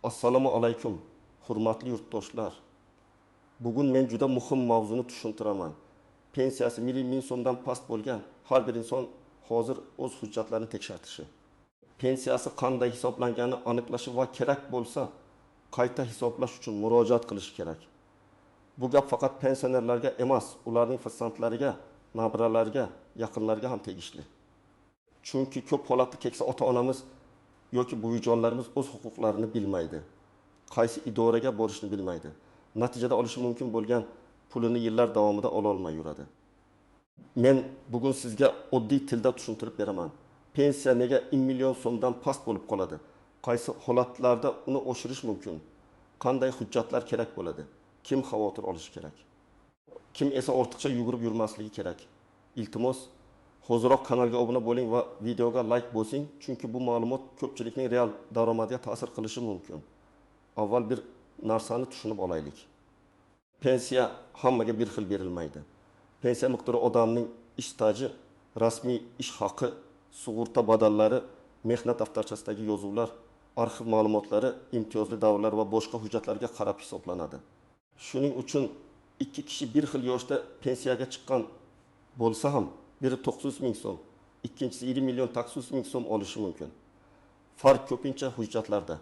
Assalomu alaykum, hurmatli yurtdoshlar. Bugun men juda muhim mavzuni tushuntiraman. Pensiyasi 1000 so'mdan past bo'lgan har bir inson hozir o'z hujjatlarini tekshirtishi, pensiyasi qanday hisoblanganini aniqlashi va kerak bo'lsa qayta hisoblash uchun murojaat qilishi kerak. Bu gap faqat pensionerlarga emas, ularning farzandlariga, nabiralariga, yaqinlariga ham tegishli. Chunki ko'p holatda keksa ota-onamiz yoki buvijonlarimiz o'z huquqlarini bilmaydi. Qaysi idoraga borishni bilmaydi. Natijada olishi mumkin bo'lgan pulini yillar davomida ola olmay yuradi. Men bugun sizga oddiy tilda tushuntirib beraman. Pensiya nega 1 million so'mdan past bo'lib qoladi? Qaysi holatlarda uni oshirish mumkin? Qanday hujjatlar kerak bo'ladi? Kim xavotir olishi kerak? Kim esa ortiqcha yugurib yurmasligi kerak? Iltimos, hoziroq kanalga obuna bo'ling va videoga like bosing, chunki bu ma'lumot ko'pchilikning real daromadiga ta'sir qilishi mumkin. Avval bir narsani tushunib olaylik. Pensiya hammaga bir xil berilmaydi. Pensiya miqdori odamning ish staji, rasmiy ish haqi, sug'urta badallari, mehnat daftarchasidagi yozuvlar, arxiv ma'lumotlari, imtiyozli davrlar va boshqa hujjatlarga qarab hisoblanadi. Shuning uchun ikki kishi bir xil yoshda pensiyaga chiqqan bo'lsa ham, biri 900 ming so'm, ikkinchisi 1 million 900 ming so'm olishi mumkin. Farq ko'pincha hujjatlarda,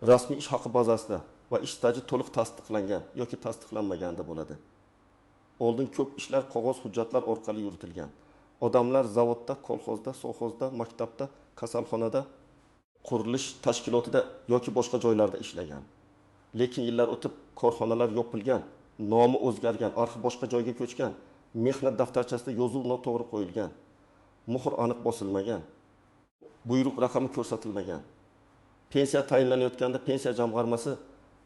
rasmiy ish haqi bazasida va ish staji to'liq tasdiqlangan yoki tasdiqlanmaganda bo'ladi. Oldin ko'p ishlar qog'oz hujjatlar orqali yuritilgan. Odamlar zavodda, kolxozda, sovxozda, maktabda, kasalxonada, qurilish tashkilotida yoki boshqa joylarda ishlagan. Lekin yillar o'tib korxonalar yopilgan, nomi o'zgargan, arxiv boshqa joyga ko'chgan, mehnat daftarchasida yozuv noto'g'ri qo'yilgan, muhr aniq bosilmagan, buyruq raqami ko'rsatilmagan. Pensiya tayinlanayotganda pensiya jamg'armasi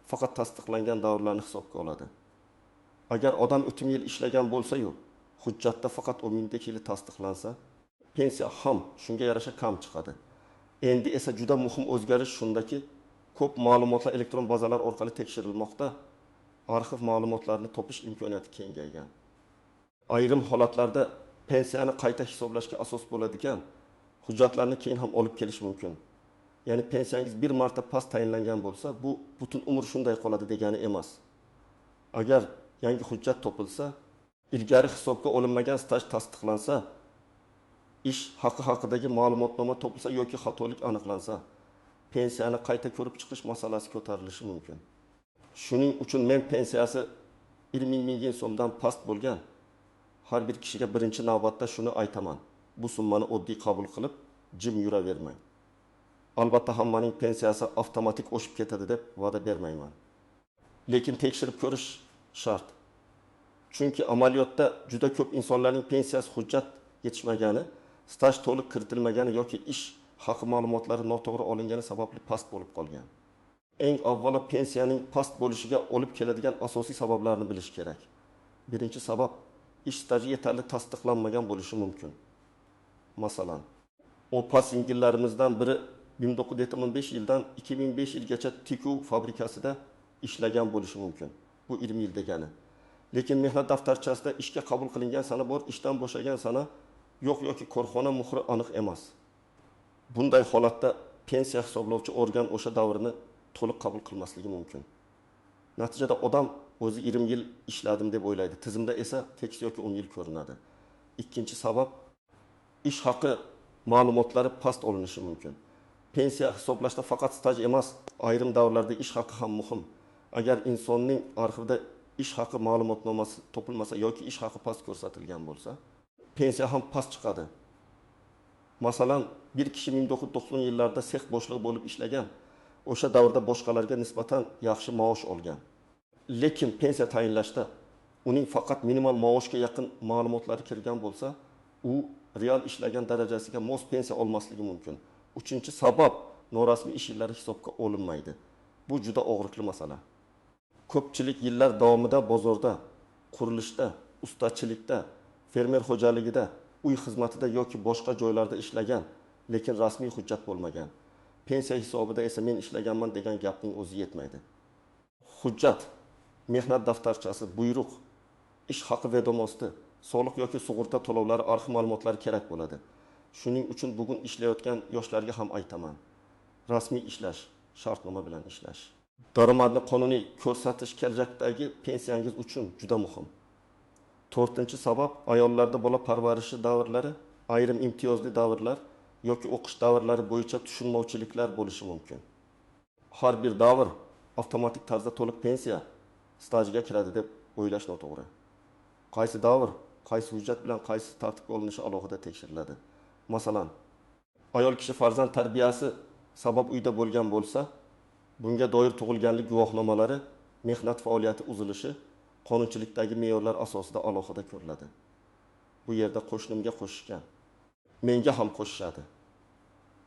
faqat tasdiqlangan davrlarni hisobga oladi. Agar odam o'tm yil ishlagan bo'lsa-yu, hujjatda faqat 10 yili tasdiqlansa, pensiya ham shunga yarasha kam chiqadi. Endi esa juda muhim o'zgarish shundaki, ko'p ma'lumotlar elektron bazalar orqali tekshirilmoqda, arxiv ma'lumotlarini topish imkoniyati kengaygan. Ayrim holatlarda pensiyani qayta hisoblashga asos bo'ladigan hujjatlarni keyin ham olib kelish mumkin. Ya'ni pensiyangiz bir marta past tayinlangan bo'lsa, bu butun umr shunday qoladi degani emas. Agar yangi hujjat topilsa, ilgari hisobga olinmagan staj tasdiqlansa, ish haqi haqidagi ma'lumotnoma topilsa yoki xatolik aniqlansa, pensiyani qayta ko'rib chiqish masalasi ko'tarilishi mumkin. Shuning uchun men pensiyasi 1 ming so'mdan past bo'lgan har bir kishiga birinchi navbatda shuni aytaman. Bu summani oddiy qabul qilib, jim yuravermang. Albatta hammaning pensiyasi avtomatik oshib ketadi deb va'da bermayman. Lekin tekshirib ko'rish shart. Chunki amaliyotda juda ko'p insonlarning pensiyasi hujjat yetishmagani, staj to'liq kiritilmagani yoki ish haqi ma'lumotlari noto'g'ri olingani sababli past bo'lib qolgan. Eng avvalo pensiyaning past bo'lishiga olib keladigan asosiy sabablarni bilish kerak. Birinchi sabab, ish staji yetarli tasdiqlanmagan bo'lishi mumkin. Masalan, opa singillarimizdan biri 1975 yildan 2005 yilgacha tikuv fabrikasida ishlagan bo'lishi mumkin. Bu 20 yil degani. Lekin mehnat daftarchasida ishga qabul qilingan sana bor, ishdan bo'shagan sana yo'q yoki korxona muhri aniq emas. Bunday holatda pensiya hisoblovchi organ o'sha davrni to'liq qabul qilmasligi mumkin. Natijada odam o'zi 20 yil ishladim deb o'ylaydi. Tizimda esa tekis yoki 10 yil ko'rinadi. Ikkinchi sabab, ish haqi ma'lumotlari past olinishi mumkin. Pensiya hisoblashda faqat staj emas, ayrim davrlarda ish haqi ham muhim. Agar insonning arxivda ish haqi ma'lumotnomasi topilmasa yoki ish haqi past ko'rsatilgan bo'lsa, pensiya ham past chiqadi. Masalan, bir kishi 1990 yillarda sex boshlig'i bo'lib ishlagan, o'sha davrda boshqalarga nisbatan yaxshi maosh olgan. Lekin pensiya tayinlashda uning faqat minimal maoshga yaqin ma'lumotlari kirgan bo'lsa, u real ishlagan darajasiga mos pensiya olmasligi mumkin. Uchinchi sabab, norasmiy ish yillari hisobga olinmaydi. Bu juda og'riqli masala. Ko'pchilik yillar davomida bozorda, qurilishda, ustachilikda, fermer xo'jaligida, uy xizmatida yoki boshqa joylarda ishlagan, lekin rasmiy hujjat bo'lmagan. Pensiya hisobida esa men ishlaganman degan gapning o'zi yetmaydi. Hujjat, mehnat daftarchasi, buyruq, ish haqi vedomosti, soliq yoki sug'urta to'lovlari, arxiv ma'lumotlari kerak bo'ladi. Shuning uchun bugun ishlayotgan yoshlarga ham aytaman. Rasmiy ishlash, shartnoma bilan ishlash. Daromadni qonuniy ko'rsatish kelajakdagi pensiyangiz uchun juda muhim. To'rtinchi sabab, ayollarda bola parvarishi davrlari, ayrim imtiyozli davrlar yoki o'qish davrlari bo'yicha tushunmovchiliklar bo'lishi mumkin. Har bir davr avtomatik tarzda to'liq pensiya stajiga kiradi deb o'ylash noto'g'ri. Qaysi davr, qaysi hujjat bilan qaysi tartibga olinishi alohida tekshiriladi. Masalan, ayol kishi farzand tarbiyasi sabab uyda bo'lgan bo'lsa, bunga doir tug'ilganlik guvohnomalari, mehnat faoliyati uzilishi qonunchilikdagi me'yorlar asosida alohida ko'riladi. Bu yerda qo'shnimga qo'shishgan, menga ham qo'shishadi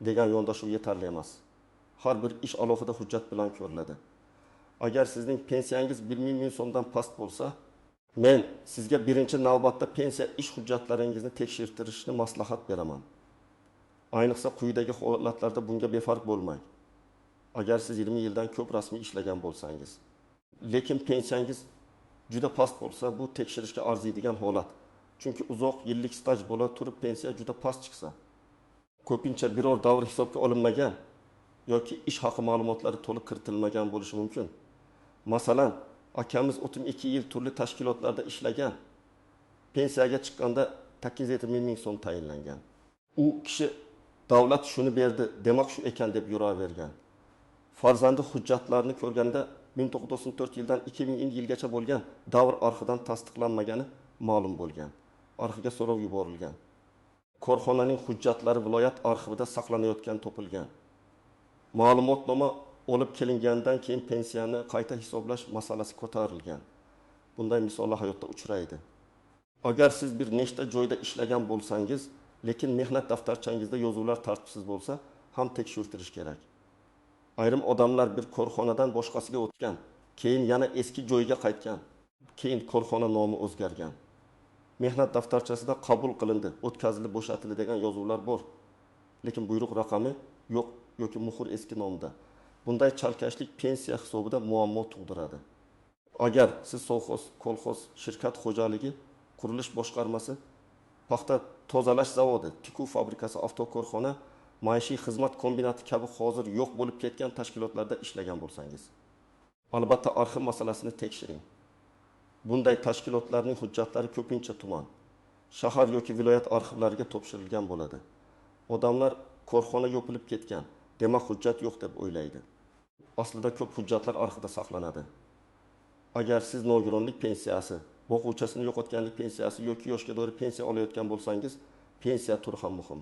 degan yondashuv yetarli emas. Har bir ish alohida hujjat bilan ko'riladi. Agar sizning pensiyangiz 1 ming so'mdan past bo'lsa, men sizga birinchi navbatda pensiya ish hujjatlaringizni tekshirtirishni maslahat beraman. Ayniqsa quyidagi holatlarda bunga befarq bo'lmang. Agar siz 20 yildan ko'p rasmiy ishlagan bo'lsangiz, lekin pensiyangiz juda past bo'lsa, bu tekshirishga arziydigan holat. Chunki uzoq yillik staj bo'la turib pensiya juda past chiqsa, ko'pincha biror davr hisobga olinmagan yoki ish haqi ma'lumotlari to'liq kiritilmagan bo'lishi mumkin. Masalan, akamiz 32 yil turli tashkilotlarda ishlagan, pensiyaga chiqqanda 870 ming so'm tayinlangan. U kishi davlat shuni berdi, demak shu ekan deb yuravergan. Farzandi hujjatlarini ko'rganda 1994 yildan 2000 yilgacha bo'lgan davr arxidan tasdiqlanmagani ma'lum bo'lgan. Arxivga so'rov yuborilgan. Korxonaning hujjatlari viloyat arxivida saqlanayotgan topilgan. Ma'lumotnoma olib kelingandan keyin pensiyani qayta hisoblash masalasi ko'tarilgan. Bunday misollar hayotda uchraydi. Agar siz bir nechta joyda ishlagan bo'lsangiz, lekin mehnat daftarchangizda yozuvlar tartibsiz bo'lsa, ham tekshirtirish kerak. Ayrim odamlar bir korxonadan boshqasiga o'tgan, keyin yana eski joyiga qaytgan, keyin korxona nomi o'zgargan. Mehnat daftarchasida qabul qilindi, o'tkazildi, bo'shatildi degan yozuvlar bor. Lekin buyruq raqami yo'q yoki muhr eski nomda. Bunday chalkashlik pensiya hisobida muammo tug'diradi. Agar siz sovxoz, kolxoz, shirkat xo'jaligi, qurilish boshqarmasi, paxta tozalash zavodi, tikuv fabrikasi, avtokorxona, maishiy xizmat kombinati kabi hozir yo'q bo'lib ketgan tashkilotlarda ishlagan bo'lsangiz, albatta arxiv masalasini tekshiring. Bunday tashkilotlarning hujjatlari ko'pincha tuman, shahar yoki viloyat arxivlariga topshirilgan bo'ladi. Odamlar korxona yopilib ketgan, demak hujjat yo'q deb o'ylaydi. Aslida ko'p hujjatlar arxivda saqlanadi. Agar siz nogironlik pensiyasi, boquvchasini yo'qotganlik pensiyasi yoki yoshga doir pensiya olayotgan bo'lsangiz, pensiya turi ham muhim.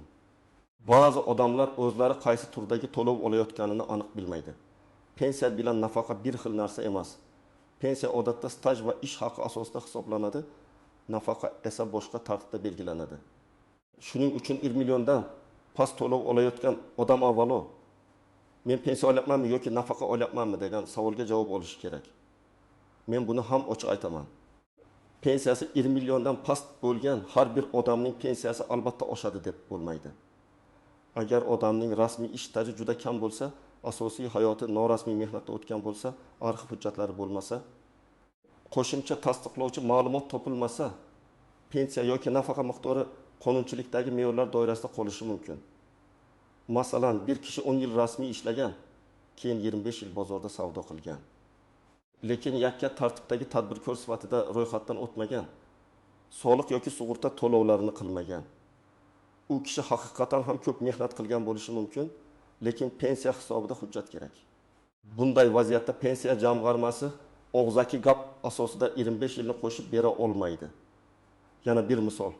Ba'zi odamlar o'zlari qaysi turdagi to'lov olayotganini aniq bilmaydi. Pensiya bilan nafaqa bir xil narsa emas. Pensiya odatda staj va ish haqi asosida hisoblanadi, nafaqa esa boshqa tartibda belgilanadi. Shuning uchun 1 milliondan past to'lov olayotgan odam avvalo men pensiya olyapmanmi yoki nafaqa olyapmanmi degan savolga javob olishi kerak. Men buni ham ochiq aytaman. Pensiyasi 1 milliondan past bo'lgan har bir odamning pensiyasi albatta oshadi deb bo'lmaydi. Agar odamning rasmiy ish staji juda kam bo'lsa, asosiy hayoti norasmiy mehnatda o'tgan bo'lsa, arxiv hujjatlari bo'lmasa, qo'shimcha tasdiqlovchi ma'lumot topilmasa, pensiya yoki nafaqa miqdori qonunchilikdagi me'yorlar doirasida qolishi mumkin. Masalan, bir kishi 10 yil rasmiy ishlagan, keyin 25 yil bozorda savdo qilgan. Lekin yakka tartibdagi tadbirkor sifatida ro'yxatdan o'tmagan, soliq yoki sug'urta to'lovlarini qilmagan. U kishi haqiqatan ham ko'p mehnat qilgan bo'lishi mumkin, lekin pensiya hisobida hujjat kerak. Bunday vaziyatda pensiya jamg'armasi og'zaki gap asosida 25 yilni qo'shib bera olmaydi. Yana bir misol.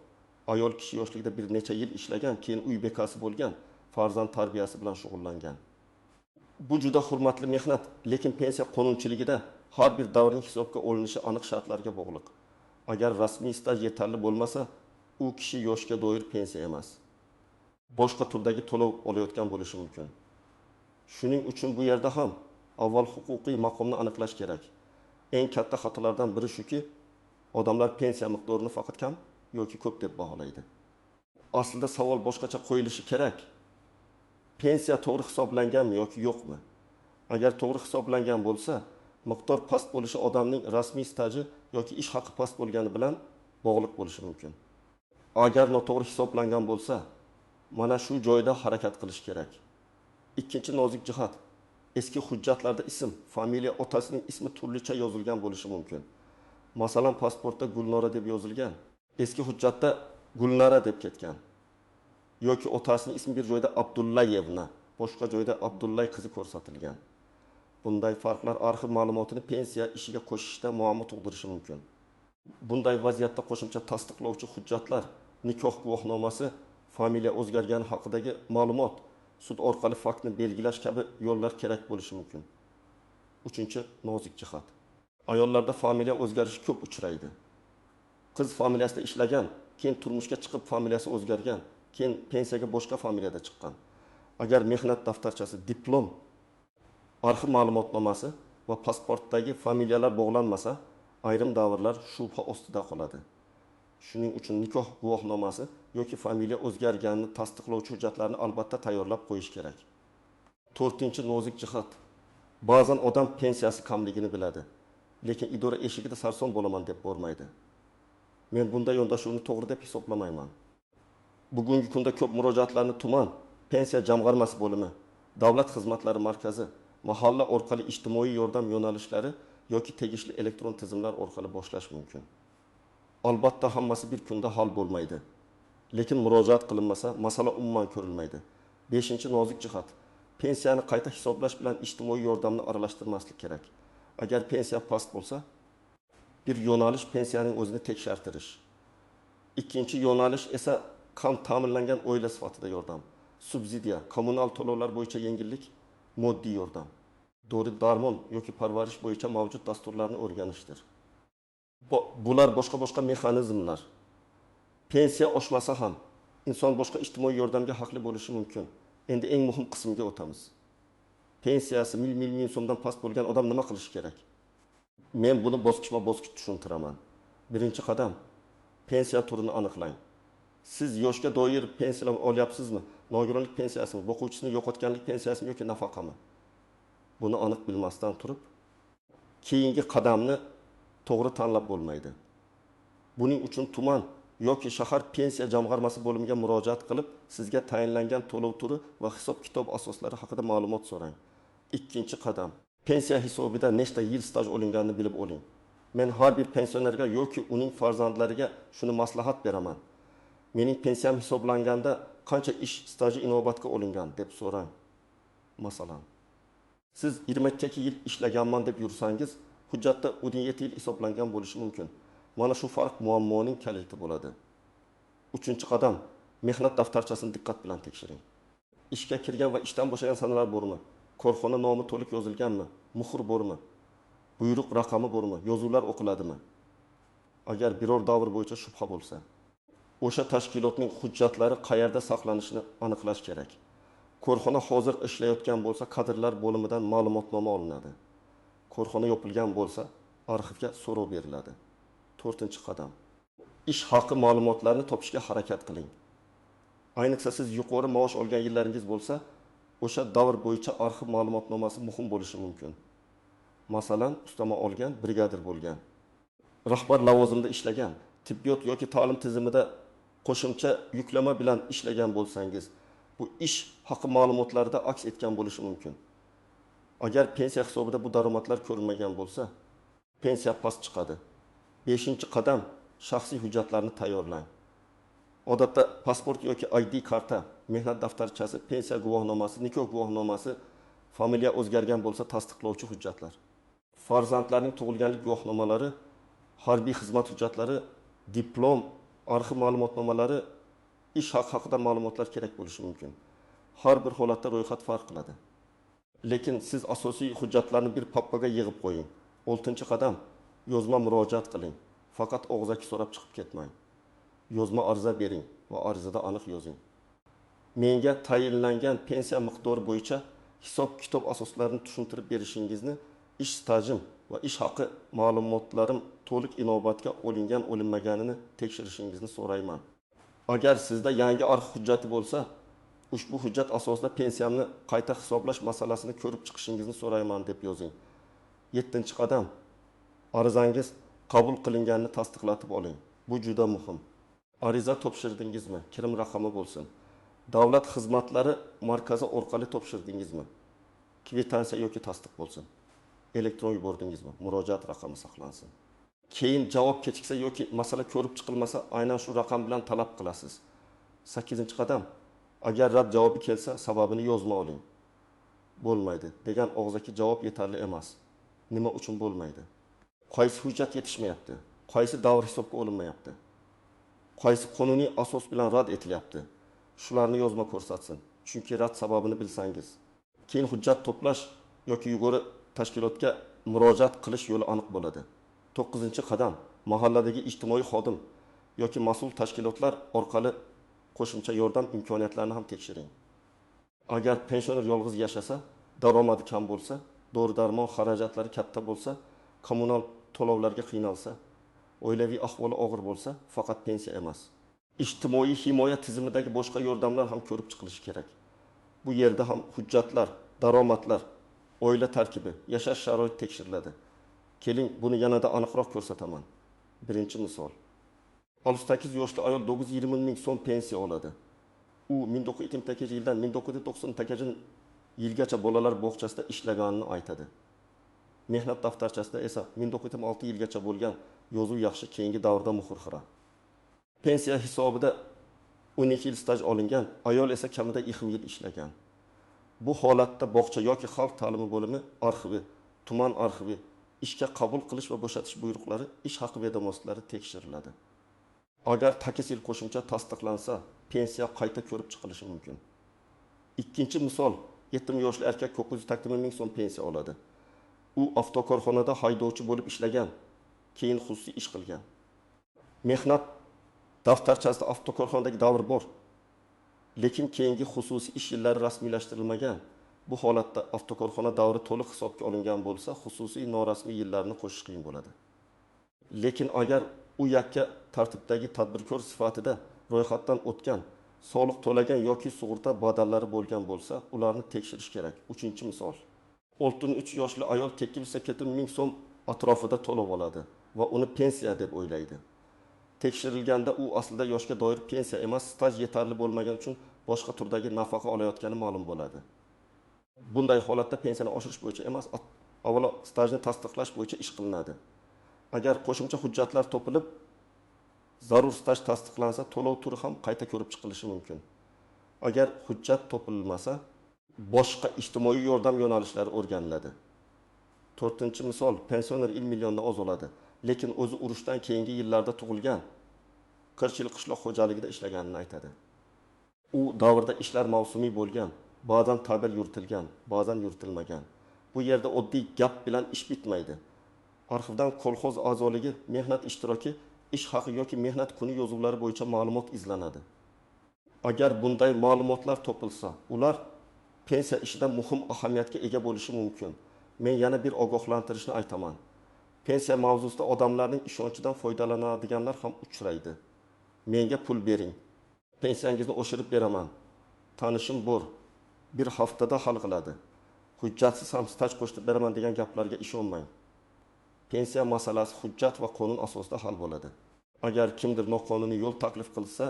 Ayol kishi yoshligida bir necha yil ishlagan, keyin uy bekasi bo'lgan, farzand tarbiyasi bilan shug'ullangan. Bu juda hurmatli mehnat, lekin pensiya qonunchiligida har bir davrning hisobga olinishi aniq shartlarga bog'liq. Agar rasmiy staj yetarli bo'lmasa, u kishi yoshga doir pensiya emas, boshqa turdagi to'lov olayotgan bo'lishi mumkin. Shuning uchun bu yerda ham avval huquqiy maqomni aniqlash kerak. Eng katta xatolardan biri shuki, odamlar pensiya miqdorini faqat kam yoki ko'p deb baholaydi. Aslida savol boshqacha qo'yilishi kerak. Pensiya to'g'ri hisoblanganmi yoki yo'qmi? Agar to'g'ri hisoblangan bo'lsa, miqdor past bo'lishi odamning rasmiy staji yoki ish haqi past bo'lgani bilan bog'liq bo'lishi mumkin. Agar noto'g'ri hisoblangan bo'lsa, mana shu joyda harakat qilish kerak. Ikkinchi nozik jihat, Eski hujjatlarda ism, familiya, otasining ismi turlicha yozilgan bo'lishi mumkin. Masalan, pasportda Gulnora deb yozilgan, eski hujjatda Gulnara deb ketgan. Yoki otasining ismi bir joyda Abdullayevna, boshqa joyda Abdullay qizi ko'rsatilgan. Bunday farqlar arxiv ma'lumotini pensiya ishiga qo'shishda muammo tug'dirishi mumkin. Bunday vaziyatda qo'shimcha tasdiqlovchi hujjatlar, nikoh guvohnomasi, familiya o'zgargani haqidagi ma'lumot, sud orqali faktni belgilash kabi yo'llar kerak bo'lishi mumkin. Uchinchi nozik jihat. Ayollarda familiya o'zgarishi ko'p uchraydi. Qiz familiyasida ishlagan, keyin turmushga chiqib familiyasi o'zgargan, keyin pensiyaga boshqa familiyada chiqqan. Agar mehnat daftarchasi, diplom, arxiv ma'lumotnomasi va pasportdagi familiyalar bog'lanmasa, ayrim davrlar shubha ostida qoladi. Shuning uchun nikoh guvohnomasi yoki familiya o'zgarganini tasdiqlovchi hujjatlarni albatta tayyorlab qo'yish kerak. To'rtinchi nozik jihat. Ba'zan odam pensiyasi kamligini biladi, lekin idora eshigida sarson bo'laman deb bormaydi. Men bunday yondashuvni to'g'ri deb hisoblamayman. Bugungi kunda ko'p murojaatlarni tuman pensiya jamg'armasi bo'limi, davlat xizmatlari markazi, mahalla orqali ijtimoiy yordam yo'nalishlari yoki tegishli elektron tizimlar orqali boshlash mumkin. Albatta hammasi bir kunda hal bo'lmaydi. Lekin murojaat qilinmasa, masala umuman ko'rilmaydi. Beshinchi nozik jihat. Pensiyani qayta hisoblash bilan ijtimoiy yordamni aralashtirmaslik kerak. Agar pensiya past bo'lsa, bir yo'nalish pensiyaning o'zini tekshirtirish. Ikkinchi yo'nalish esa kam ta'minlangan oila sifatida yordam, subsidiya, kommunal to'lovlar bo'yicha yengillik, moddiy yordam, dori darmon yoki parvarish bo'yicha mavjud dasturlarni o'rganishdir. Bular boshqa mexanizmlar. Pensiya oshmasa ham inson boshqa ijtimoiy yordamga haqli bo'lishi mumkin. Endi eng muhim qismga o'tamiz. Pensiyasi ming so'mdan past bo'lgan odam nima qilishi kerak? Men buni bosqichma-bosqich tushuntiraman. Birinchi qadam, pensiya turini aniqlang. Siz yoshga doir pensiya olyapsizmi? Nogironlik pensiyasimi, boquvchisini yo'qotganlik pensiyasimi yoki nafaqami? Buni aniq bilmasdan turib, keyingi qadamni to'g'ri tanlab bo'lmaydi. Buning uchun tuman yoki shahar pensiya jamg'armasi bo'limiga murojaat qilib, sizga tayinlangan to'lov turi va hisob-kitob asoslari haqida ma'lumot so'rang. Ikkinchi qadam, pensiya hisobida nechta yil staj olinganini bilib oling. Men har bir pensionerga yoki uning farzandlariga shuni maslahat beraman. Mening pensiyam hisoblanganda qancha ish staji inobatga olingan deb so'rang. Masalan, siz 22 yil ishlaganman deb yursangiz, hujjatda 17 yil hisoblangan bo'lishi mumkin. Mana shu farq muammoning kaliti bo'ladi. Uchinchi qadam, mehnat daftarchasini diqqat bilan tekshiring. Ishga kirgan va ishdan bo'shagan sanalar bormi? Korxona nomi to'liq yozilganmi? Muhr bormi? Buyruq raqami bormi? Yozuvlar o'qiladimi? Agar biror davr bo'yicha shubha bo'lsa, o'sha tashkilotning hujjatlari qayerda saqlanishini aniqlash kerak. Korxona hozir ishlayotgan bo'lsa, kadrlar bo'limidan ma'lumotnoma olinadi. Korxona yopilgan bo'lsa, arxivga so'rov beriladi. To'rtinchi qadam, ish haqi ma'lumotlarini topishga harakat qiling. Ayniqsa siz yuqori maosh olgan yillaringiz bo'lsa, o'sha davr bo'yicha arxiv ma'lumotnomasi muhim bo'lishi mumkin. Masalan, ustama olgan, brigadir bo'lgan, rahbar lavozimida ishlagan, tibbiyot yoki ta'lim tizimida qo'shimcha yuklama bilan ishlagan bo'lsangiz, bu ish haqi ma'lumotlarida aks etgan bo'lishi mumkin. Agar pensiya hisobida bu daromadlar ko'rinmagan bo'lsa, pensiya past chiqadi. Beshinchi qadam, shaxsiy hujjatlarni tayyorlang. Odatda pasport yoki ID karta, mehnat daftarchasi, pensiya guvohnomasi, nikoh guvohnomasi, familiya o'zgargan bo'lsa tasdiqlovchi hujjatlar. Farzandlarning tug'ilganlik guvohnomalari, harbiy xizmat hujjatlari, diplom, arxiv ma'lumotnomalari, ish haqi haqida ma'lumotlar kerak bo'lishi mumkin. Har bir holatda ro'yxat farq qiladi. Lekin siz asosiy hujjatlarni bir papkaga yig'ib qo'ying. Oltinchi qadam, yozma murojaat qiling. Faqat og'zaki so'rab chiqib ketmang. Yozma ariza bering va arizada aniq yozing. Menga tayinlangan pensiya miqdori bo'yicha hisob-kitob asoslarini tushuntirib berishingizni, ish stajim va ish haqi ma'lumotlarim to'liq inobatga olingan olinmaganini tekshirishingizni so'rayman. Agar sizda yangi arxiv hujjati bo'lsa, ushbu hujjat asosida pensiyamni qayta hisoblash masalasini ko'rib chiqishingizni so'rayman deb yozing. 7-qadam. Arizangiz qabul qilinganini tasdiqlatib oling. Bu juda muhim. Ariza topshirdingizmi? Kirim raqami bo'lsin. Davlat xizmatlari markazi orqali topshirdingizmi? Kvitansiya yoki tasdiq bo'lsin. Elektron yubordingizmi? Murojaat raqami saqlansin. Keyin javob kechiksa yoki masala ko'rib chiqilmasa, aynan shu raqam bilan talab qilasiz. 8 qadam. Agar rad javobi kelsa, sababini yozma oling. Bo'lmaydi degan og'zaki javob yetarli emas. Nima uchun bo'lmaydi? Qaysi hujjat yetishmayapti? Qaysi davr hisobga olinmayapti? Qaysi qonuniy asos bilan rad etilyapti? Shularni yozma ko'rsatsin. Chunki rad sababini bilsangiz, keyin hujjat to'plash yoki yuqori tashkilotga murojaat qilish yo'li aniq bo'ladi. 9 qadam. Mahalladagi ijtimoiy xodim yoki mas'ul tashkilotlar orqali qo'shimcha yordam imkoniyatlarini ham tekshiring. Agar pensioner yolg'iz yashasa, daromadi kam bo'lsa, dori-darmon xarajatlari katta bo'lsa, kommunal to'lovlarga qiynalsa, oilaviy ahvoli og'ir bo'lsa, faqat pensiya emas, ijtimoiy himoya tizimidagi boshqa yordamlar ham ko'rib chiqilishi kerak. Bu yerda ham hujjatlar, daromadlar, oila tarkibi, yashash sharoiti tekshiriladi. Keling, buni yanada aniqroq ko'rsataman. Birinchi misol. 68 yoshli ayol 920 ming so'm pensiya oladi. U 1978 yildan 1998 yilgacha bolalar bog'chasida ishlaganini aytadi. Mehnat daftarchasida esa 1976 yilgacha bo'lgan yozuv yaxshi, keyingi davrda muhr xira. Pensiya hisobida 12 yil staj olingan, ayol esa kamida 2 yil ishlagan. Bu holatda bog'cha yoki xalq ta'limi bo'limi arxivi, tuman arxivi, ishga qabul qilish va bo'shatish buyruqlari, ish haqi vedomostlari tekshiriladi. Agar 8 yil qo'shimcha tasdiqlansa, pensiya qayta ko'rib chiqilishi mumkin. Ikkinchi misol, 70 yoshli erkak 980 ming so'm pensiya oladi. U avtokorxonada haydovchi bo'lib ishlagan, keyin xususiy ish qilgan. Mehnat daftarchasida avtokorxonadagi davr bor, lekin keyingi xususiy ish yillari rasmiylashtirilmagan. Bu holatda avtokorxona davri to'liq hisobga olingan bo'lsa, xususiy norasmiy yillarni qo'shish qiyin bo'ladi. Lekin agar u yakka tartibdagi tadbirkor sifatida ro'yxatdan o'tgan, soliq to'lagan yoki sug'urta badallari bo'lgan bo'lsa, ularni tekshirish kerak. 3 misol. 63 yoshli ayol 8 ming so'm atrofida to'lov oladi va uni pensiya deb o'ylaydi. Tekshirilganda u aslida yoshga doir pensiya emas, staj yetarli bo'lmagani uchun boshqa turdagi nafaqa olayotgani ma'lum bo'ladi. Bunday holatda pensiyani oshirish bo'yicha emas, avvalo stajni tasdiqlash bo'yicha ish qilinadi. Agar qo'shimcha hujjatlar topilib, zarur staj tasdiqlansa, to'lov turi ham qayta ko'rib chiqilishi mumkin. Agar hujjat topilmasa, boshqa ijtimoiy yordam yo'nalishlari o'rganiladi. 4 misol, pensioner 1 milliondan oz oladi, lekin o'zi urushdan keyingi yillarda tug'ilgan, 40 yil qishloq xo'jaligida ishlaganini aytadi. U davrda ishlar mavsumiy bo'lgan, ba'zan tabel yuritilgan, ba'zan yuritilmagan. Bu yerda oddiy gap bilan ish bitmaydi. Arxivdan kolxoz a'zoligi, mehnat ishtiroki, ish haqi yoki mehnat kuni yozuvlari bo'yicha ma'lumot izlanadi. Agar bunday ma'lumotlar topilsa, ular pensiya ishida muhim ahamiyatga ega bo'lishi mumkin. Men yana bir ogohlantirishni aytaman. Pensiya mavzusida odamlarning ishonchidan foydalanadiganlar ham uchraydi. Menga pul bering, pensiyangizni oshirib beraman. Tanishim bor, bir haftada hal qiladi. Hujjatsiz ham staj qo'shib beraman degan gaplarga ishonmang. Pensiya masalasi hujjat va qonun asosida hal bo'ladi. Agar kimdir noqonuniy yo'l taklif qilsa,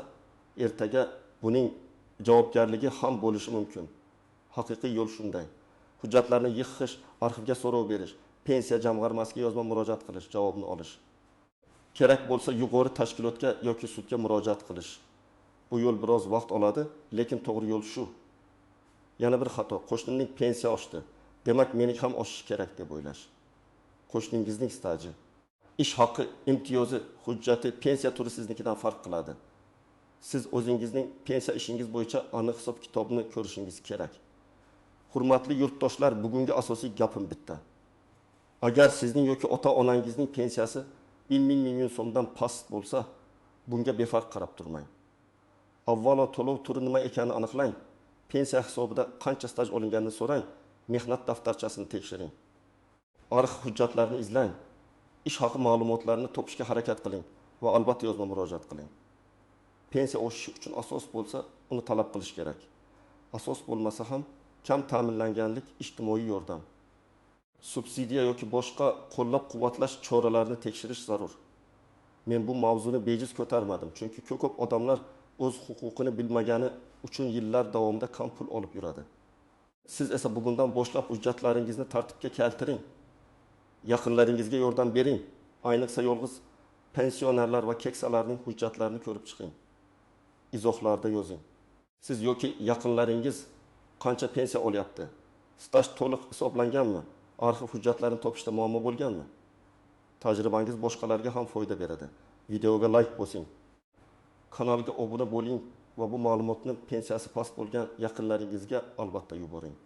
ertaga buning javobgarligi ham bo'lishi mumkin. Haqiqiy yo'l shunday. Hujjatlarni yig'ish, arxivga so'rov berish, pensiya jamg'armasiga yozma murojaat qilish, javobni olish. Kerak bo'lsa yuqori tashkilotga yoki sudga murojaat qilish. Bu yo'l biroz vaqt oladi, lekin to'g'ri yo'l shu. Yana bir xato, qo'shnimning pensiya oshdi, demak meniki ham oshishi kerak deb o'ylash. Qo'shningizning staji, ish haqi, imtiyozi, hujjati, pensiya turi siznikidan farq qiladi. Siz o'zingizning pensiya ishingiz bo'yicha aniq hisob-kitobni ko'rishingiz kerak. Hurmatli yurtdoshlar, bugungi asosiy gapim bitta. Agar sizning yoki ota-onangizning pensiyasi 1 million so'mdan past bo'lsa, bunga befarq qarab turmang. Avvalo to'lov turi nima ekanini aniqlang. Pensiya hisobida qancha staj olinganini so'rang, mehnat daftarchasini tekshiring. Arxiv hujjatlarini izlang, ish haqi ma'lumotlarini topishga harakat qiling va albatta yozma murojaat qiling. Pensiya oshishi uchun asos bo'lsa, uni talab qilish kerak. Asos bo'lmasa ham kam ta'minlanganlik, ijtimoiy yordam, subsidiya yoki boshqa qo'llab-quvvatlash choralarini tekshirish zarur. Men bu mavzuni bejiz ko'tarmadim, chunki ko'p odamlar o'z huquqini bilmagani uchun yillar davomida kam pul olib yuradi. Siz esa bugundan boshlab hujjatlaringizni tartibga keltiring. Yaqinlaringizga yordam bering. Ayniqsa yolg'iz pensionerlar va keksalarning hujjatlarini ko'rib chiqing. Izohlarda yozing. Siz yoki yaqinlaringiz qancha pensiya olyapti? Staj to'liq hisoblanganmi? Arxiv hujjatlarini topishda muammo bo'lganmi? Tajribangiz boshqalarga ham foyda beradi. Videoga like bosing. Kanalga obuna bo'ling va bu ma'lumotni pensiyasi past bo'lgan yaqinlaringizga albatta yuboring.